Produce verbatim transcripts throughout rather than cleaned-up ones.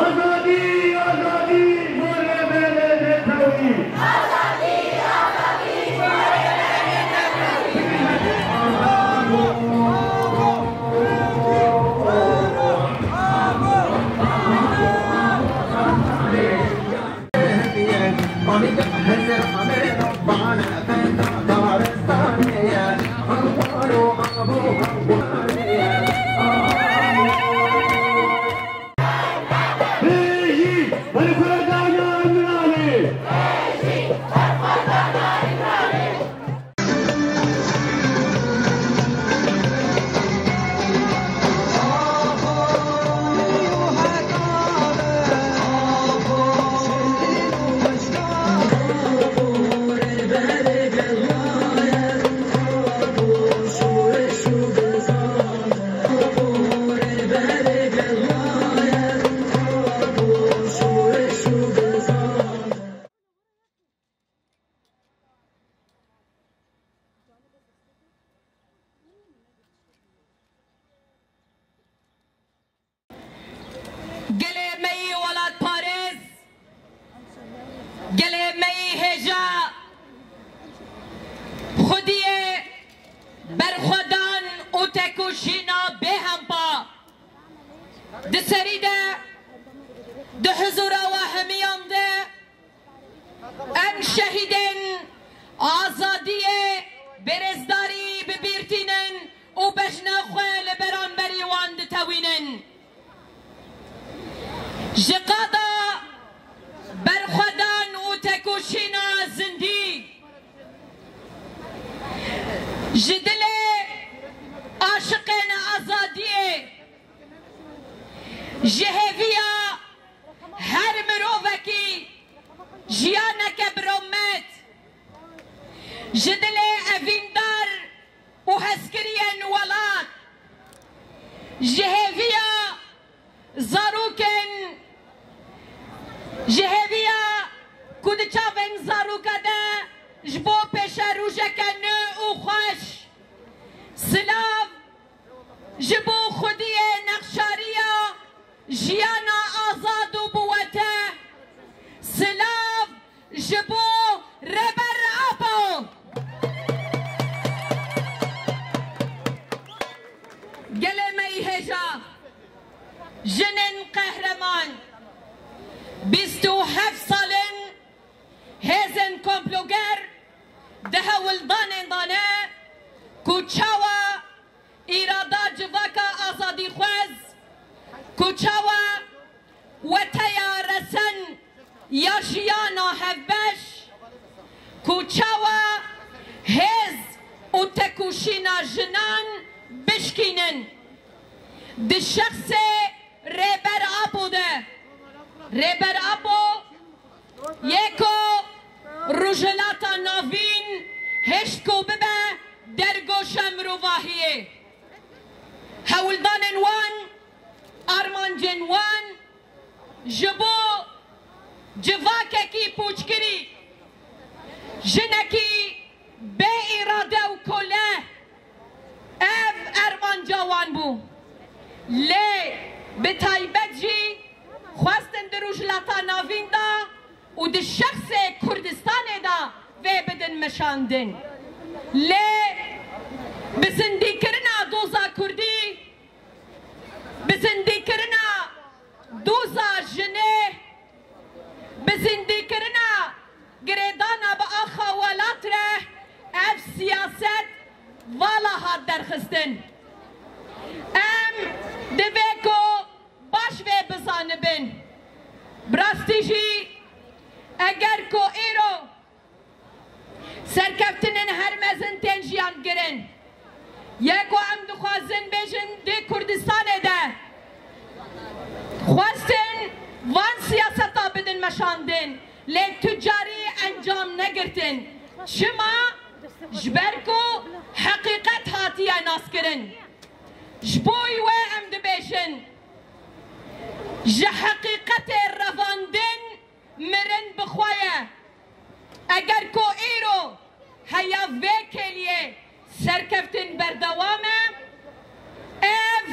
Azadî, azadî, bo rêberê Netewî! Gelê me yî welatparêz, gelê me yî hêja, xwediyê berxwedan û tekoşîna bêhempa di serî de, di huzûra we hemiyan de, em şehîdên azadiyê bêrêzdarî bi bîr tînin û bejna xwe li beramberî wan ditewînin. Ji qada berxwedan û tekoşîna zindî, ji dilê aşiqên azadiyê, ji hêviya her mirovekî jiyaneke bi rûmet, ji dilê evîndar û hezkiriyên welat, ji hêviya zarokên, ji hêviya ku di çavên zaroka de ji bo pêşerojeke nû û xweş, silav ji bo xwediyê nexşariya jiyana azad û biwete, silav ji bo Rêber Apo. Gelê me yî hêja, jinên qehreman, bîst û heft sal in hêzên komploger di hewldanên de ne ku çawa îrada civaka azadîxwez, ku çawa weteya resen ya jiyana hevbeş, ku çawa hêz û tekoşîna jinan bişkînin. Di şexsê Rêber Apo de, Rêber Apo yê ku Rojhilata Navîn hişt ku bibe dergoşa mirovahiyê. Hewldanên wan, armancên wan ji bo civakekî pûçkirî, jinekî bê îrade û kole, ev armanca wan bû. Lê bi taybet jî xwestin di Rojhilata Navîn de û di şexsê Kurdistanê de vê bidin meşandin. Lê bi zindîkirina doza Kurdî, bi zindîkirina doza jinê, bi zindîkirina girêdana bi axa welat re ev siyaset vala hat derxistin. Em divê ku baş vê bizanibin. Bi rastî jî Eger ku îro serkeftinên her mezin tên jiyankirin, yê ku em dixwazin bêjin di Kurdistanê de xwestin van siyaseta bidin meşandin, lê tu carî encam negirtin. Çima? Ji ber ku heqîqet hatiye naskirin. Ji bo wê em dibêjin, ji heqîqetê revandin mirin bi xwe ye. Eger ku îro heya vê kêliyê serkeftin berdewam e, ev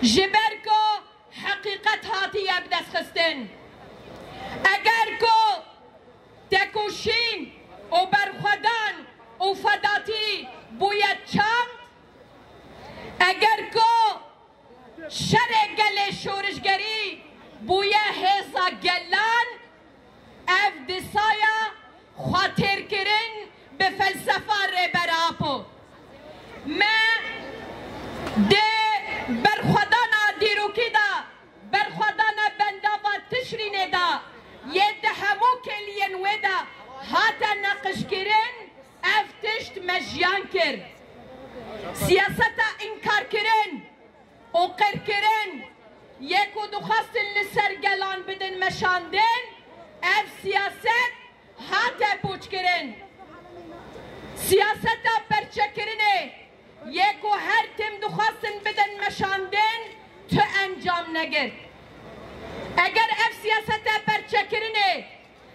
ji ber ku heqîqet hatiye bidestxistin. Eger ku tekoşîn û berxwedan û fedatî bûye çand, eger ku şerê gelê şorişgerî bûye hêza gelan, ev disaya xwetêrkirin bi felsefa Rêber Apo. Me di berxwedana dîrokî de, berxwedana bendava Tişrînê de, yê di hemû kêliyên wê de hate neqişkirin, ev tişt me jiyan kir. Siyaseta înkarkirin û qirkirin yê ku dixwestin li ser gelan bidin meşandin, ev siyaset hate pûçkirin. Siyaseta perçekirinê yê ku her tim dixwestin bidin meşandin, tu encam negir. Eger ev siyaseta perçekirinê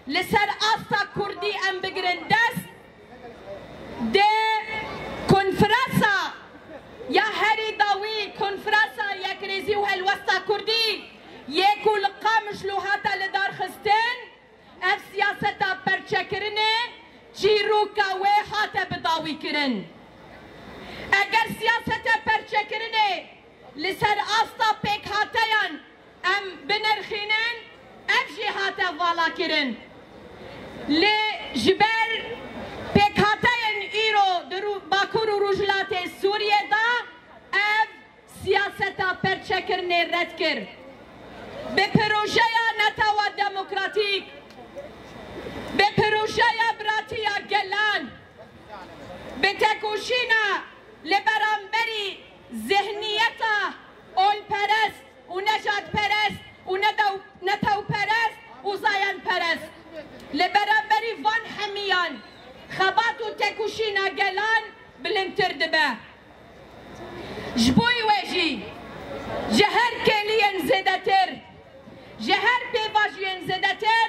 li ser asta Kurdî em bigirin dest, di konferansa ya herî dawî, konferansa Yekrêzî û Helwesta Kurdî yê ku li Qamişlo hate lidarxistin, ev siyaseta perçekirinê çîroka wê hate bidawîkirin. Eger siyaseta perçekirinê li ser asta pêkhateyan em binirxînin, ev jî hate valakirin. Lê ji ber pêkhateyên îro di Rû-, Bakur û Rojhilatê Sûriyê de ev siyaseta perçekirinê red kir. Bi projeya Netewa Demokratîk, bi projeya Biratiya Gelan, bi tekoşîna li beramberî zihniyeta olperest û nejadperest û nedew-, netewperest û zayendperest, li beramberî van hemiyan xebat û tekoşîna gelan bilindtir dibe. Ji bo wê jî ji her kêliyên zêdetir, ji her pêvajoyên zêdetir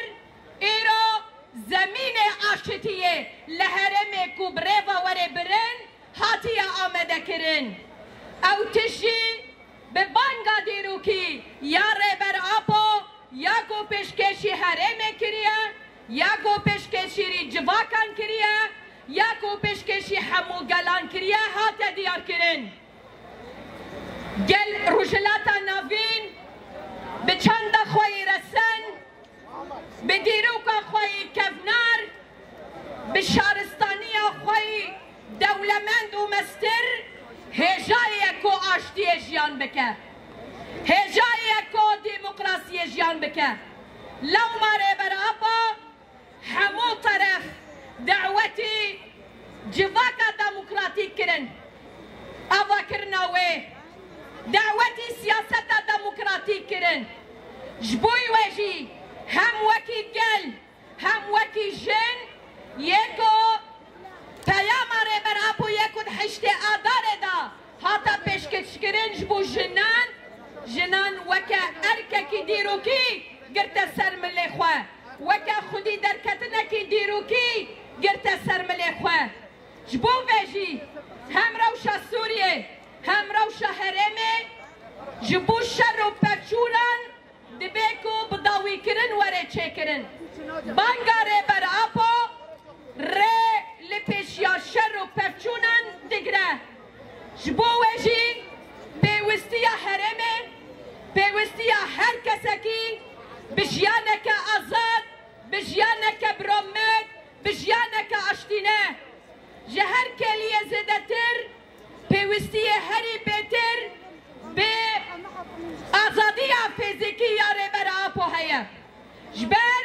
îro zemînê aşitiyê li herêmê ku bi rêve were birin hatiye amadekirin. Ew tişt jî bi banga dîrokî ya Rêber Apo ya ku pêşkêşî herêmê kiriye, ya ku pêşkêşî civakan kiriye, ya ku pêşkêşî hemû gelan kiriye, hate diyarkirin. Gel Rojhilata Navîn bi çanda xwe yî resen, bi dîroka xwe yî kevnar, bi şaristaniya xwe yî dewlemend û mestir hêjayê ku aştiyê jiyan bike. Hêjayê ku demokrasiyê jiyan bike. Lewma Rêber Apo hemû teref dawetî civaka demokratîk kirin. Avakirina wê dawetî siyaseta demokratîk kirin. Ji bo wê jî hem wekî gel, hem wekî jin yê ku peyama Rêber Apo yê ku di heştê Adarê de hate pêşkêşkirin ji bo jinan, jinan weke erkekî dîrokî girte ser milê xwe, weke xwedî derketinekî dîrokî girte ser milê xwe. Ji bo vê jî hem rewşa Sûriyê, hem rewşa herêmê ji bo şer û pevçûnan dibe ku bidawîkirin were çêkirin. Banga Rêber Apo rê li pêşiya şer û pevçûnan digre. Ji bo wê jî pêwistiya herêmê, pêwistiya her kesekî bi jiyaneke azad, bi jiyaneke bi rûmet, bi jiyaneke aştî ne. Ji her kêliyê zêdetir pêwistiyê herî bêtir bi azadiya fîzîkî ya Rêber Apo heye. Ji ber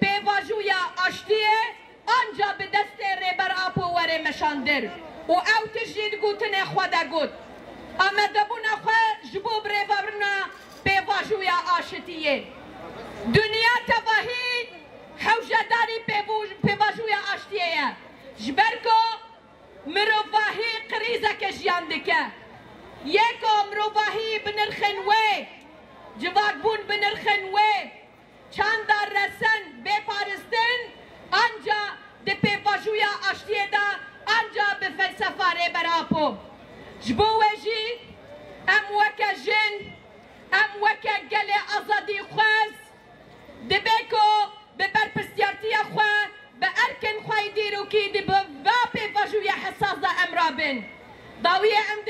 pê-, Pêvajoya aştiyê anca bi destê Rêber Apo were meşandir û ew tişt jî di gotinê xwe de got, amadebûna xwe ji bo birêvebirina pêvajoya aşitiyê. Dinya tevahî hewcedarî pêvo-, pêvajoya aştiyê ye. Ji ber ku mirovahî krîzeke jiyan dike. Yê ku mirovahî bi nirxên wê, civakbûn bi nirxên wê, çanda resen bê paristin, anca di pêvajoya aştiyê de, anca bi felsefa Rêber Apo. Ji bo wê jî em weke jin, em weke gelê azadîxwez, dibe ku bi berpirsiyartiya xwe, bi erkên xwe yê dîrokî di bi va pêvajoya hesas de em rabin. Dawiyê em